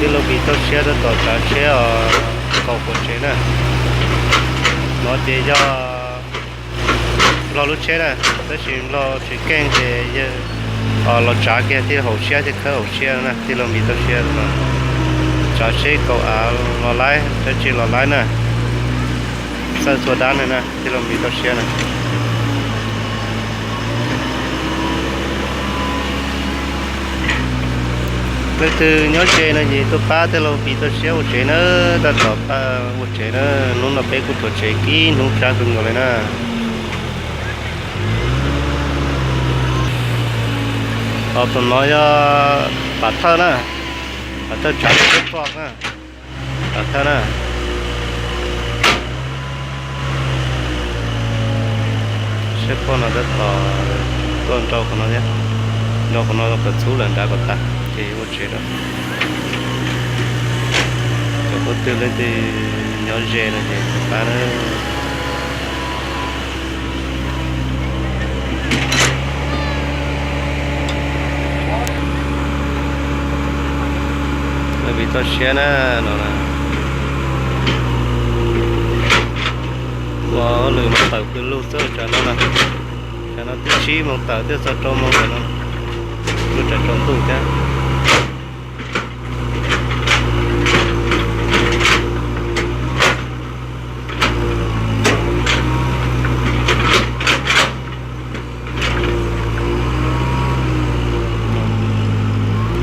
Tij laug Npis toj siab tab tom tsav tsheb os, kaum pua tsev na. No ces yog Nplog lub tsheb na, tab sis Nplog tsis keej ces yawg los tsav kiag tij laug hauv siab thiab khawb hauv siab na, tij laug Npis toj siab no. Tsav tsheb kaum av los laib, tsav tsheb los laib na. Xawj txhua dab na, tij laug Npis toj siab na. Leej twg nyob ze no ces tuaj pab tij laug Npis toj siab ua tsev na, tab tom pab ua tsev na. Hnub no peb kuj tuaj tsev kib hnub tsab kawg nkaus li na. Os, tus no yog Pam Thawj na, Pam Thawj tsav tsheb poj na, Pam Thawj na. Tsheb poj no tab tom tuaj nrau qhov no thiab, nrau qhov no kom txhub lawm nrad kom tas ces ua tsev rau. Cov pab twg leej twg nyob ze no ces tuaj pab na. Npis toj siab na, no na. Ua hauj lwm mas tawm pw lug xwb tsam no na. Tsam no twb tsib moos tawm thiaj txog rau moos lawm no. Lub tsam tsaus ntuj thiab.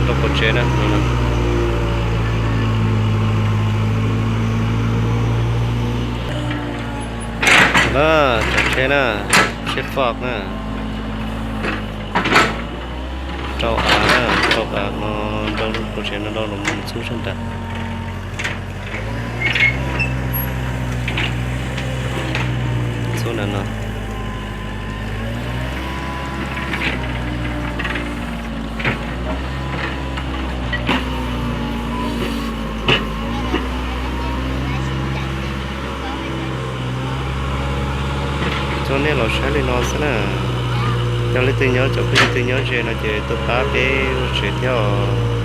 Rau pov tsev na. Tsav tsheb na, tsheb foj na. Rau av na, rau av no, rau pov tsev no, rau los mus txhub sab nrad. Txhub nrad no. Coj nej los saib li no xwb na. Yog leej twg nyob, cov phooj ywg twg nyob ze no ces tuaj pab peb ua tsev thiab os.